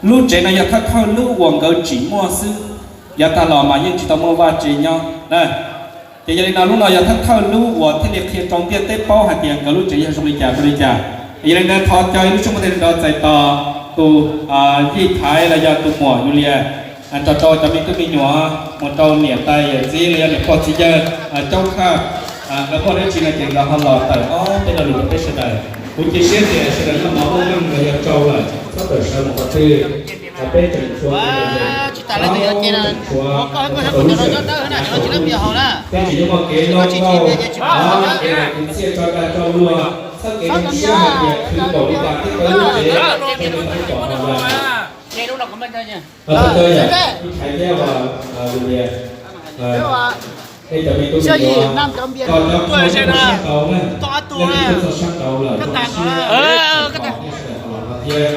Lub tsev no yog thawj thawj lub uas nkawd tsim muaj xwb, yav tag los mas yeej tsis tau muaj vaj tsev nyob na. Ces yog li no lub no yog thawj thawj lub uas thiaj li qhia rau ntiaj teb paub hais tias nkawd lub tsev yog zoo li cas zoo li cas. Ces yog li ntawd thov caw ib lub suab muaj tej nrov txais tos tus yij thaiv los yog tus muam Yulias, tso rau cov me tub me nyuam, mus rau niam tais yawm txiv los yog niam pog txiv yawg, caub khaj, nkawd muaj dab tsi no ces nkawd ho los tawm ob peb lo lus rau peb sawv daws. Kuv cia siab tias sawv daws noj mov muaj meej los yog tsau lawm, txhob tawm sawv mus qhov twg. Peb tseem tshuav, peb tseem yuav muaj kev loj lauj, es tus txiaj tso dag tso luag, txhob kev zoo siab hais tias khwv npaum li cas thiab tau lub tsev, peb tau pom no yog. Ntawd yog ib thaiv thiab, nej cov me tub me nyuam, cov cov qhua sab tau na, leej twg txog sab tau lawm, zoo siab pom nej sawv daws los no thiab.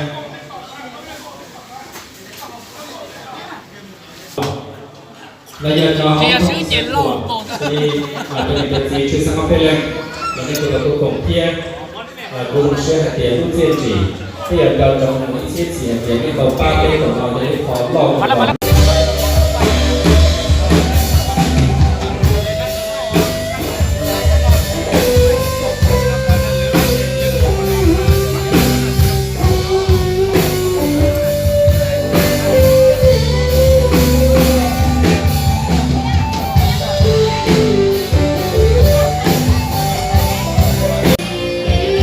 Los yog cov hauv xeev Xeev Khuam, tsis, cov niam cov txiv tshwj xeeb ob peb leeg, los nej tus los kuj koom thiab. Kuv zoo siab hais tias lub txiaj ntsim peb yuav nco ntsoov mus ib txhiab txhis hais tias nej tau pab peb kom no yog ib qho loj.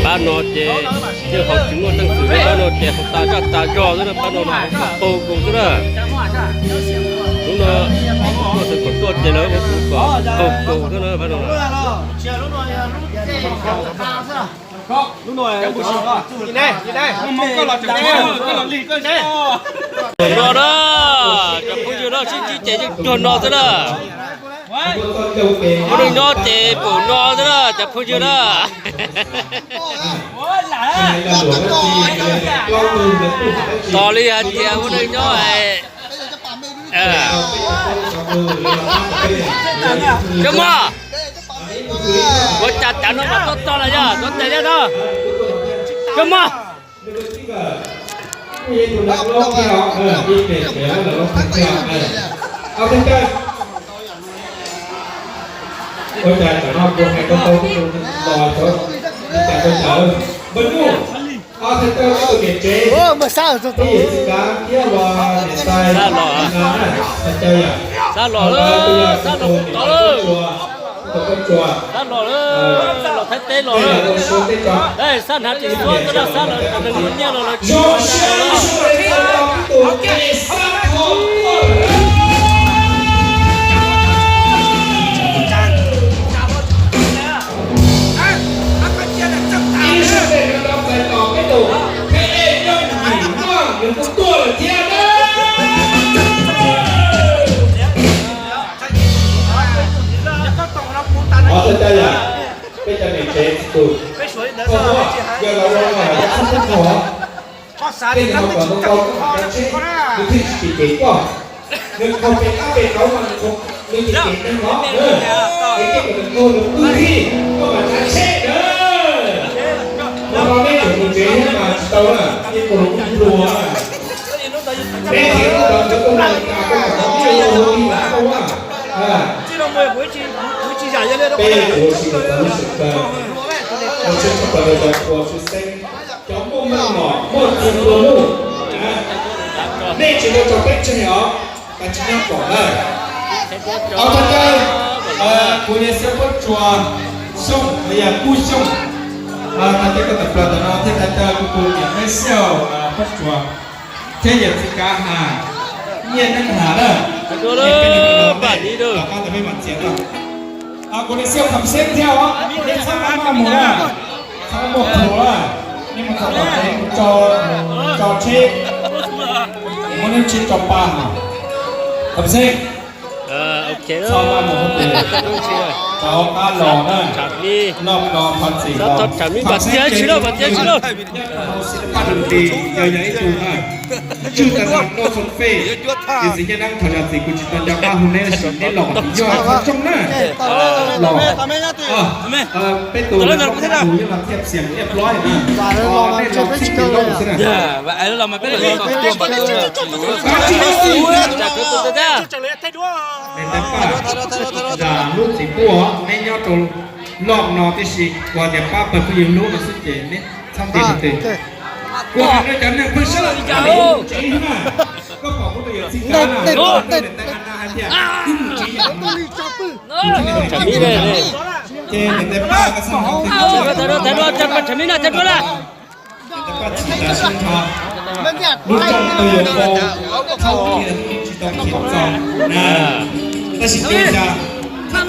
Pab no ces yeej haus tsis muaj teej xwm, pab no ces haus tas zaj tas zog xwb na, pab no mas haus tas paug nkaus xwb na. Hnub no tuaj txog kom tuaj ces lawv ua kuv kom paug nkaus xwb na, pab no. Pum no na, cov phooj ywg na, sib ntsib ces yeej cuag no xwb na. Muaj neeg nyob ces pum no xwb na cov phooj ywg na. Tos li hais tias muaj neeg nyob. Cov mog, ua cas cav no mas tuaj txog lawm yog tuaj tes thiab no. Cov mog. Ua cas cov no kuv hais tau tau los cov, ua cas ua cas, npawg Nuj, thawj coj tus niam tsev, peb yawm txiv kav thiab los niam tais, thawj coj yom, sab los, sab los tod lawm, sab los, los Thaib teb los, sab hnav tsis suab, sab los neeg muaj nyiaj los lawv tsis zoo siab. Ib zaj pem no tau txais tos peb tus Khej Ej Yooj Yim Muaj, nws kuj tuaj lawm thiab na. Qhov txhia yam, peb cov niam tsev txiv tus, yog los ua no los yog txhob pub thaum, tej no kom tau tau kuv mam tsav tsheb, nws thiaj tsis tim kev koj. Nws khaus pem qab pem kauv mas nws thiaj tim kev neeg los, es tej kom nws khaus nws pw thiab koj mam tsav tsheb na. Ua no neb tseem mus tsev thiab mas tsis tau na, yeej kua lus pluag na. Neb txiv tub ntawd nws tuaj mus tas koj mam ua ib lo ua li lawm koj na. Peb yuav tsum ua tsis tau lub sij hawm, ua tsheb tshaj plaws rau cov tshua tshwj xeeb, cov muaj meej mom muaj txuj hlua muj. Nej tsis tau tso peb tseg os, tas tsis nyob pom lawm. Ob thawj coj, kuv yog Xiab Pob Tsuas Xyooj los yog Kub Xyooj, tas coj koj tawm plaws ntawm no thiab tas coj kuv tus niam Meb Xiauj Pob Tsuas thiab yawm txiv kav Has, Nyiaj Neeb Has na. Peb no peb mam txiav tau. Kuv yog Xiauj Kham Xeeb thiab os, nej txhob maj maj mus na, txhob muaj plhuav, nej mus txog tom tsev mus tso tsheb, muab lub tsheb tso pa. Kham Xeeb, txhob maj mus, rov qab los na, noj no thov txim los. Kham Xeeb ces nyob rau hauv xeev Paj Dum Dis, yog yog ib tug na. Tswj tas nrho Nuj Xoo Fej, yawm txiv Nyiaj Neeb, thov zam txim kuv tsis tau nco qab hu neb, tab sis neb los yog qhov zoo na. Los, peb tus tus yog los thiaj xiam liaj plob na. Neb los txij tus loj xwb na. Zam lub txim pub, neb nyob rau loj no tib si, kuv tias pab pawg phooj ywg hlub no xwb ces neb txhob nti rau tes. Kuv hais rau cov neeg pheej sab laj tsiv na, koj pom kuv tus yawm txiv kav na, niam tais Ana hais tias ib mus tsiv yam no, ces niam tais Paj, niam tais Paj tsis tas sab nrho, lub rooj twg yuav tau thauj kiag tsis tau khiav txog na, tab sis tus yog thaj tsam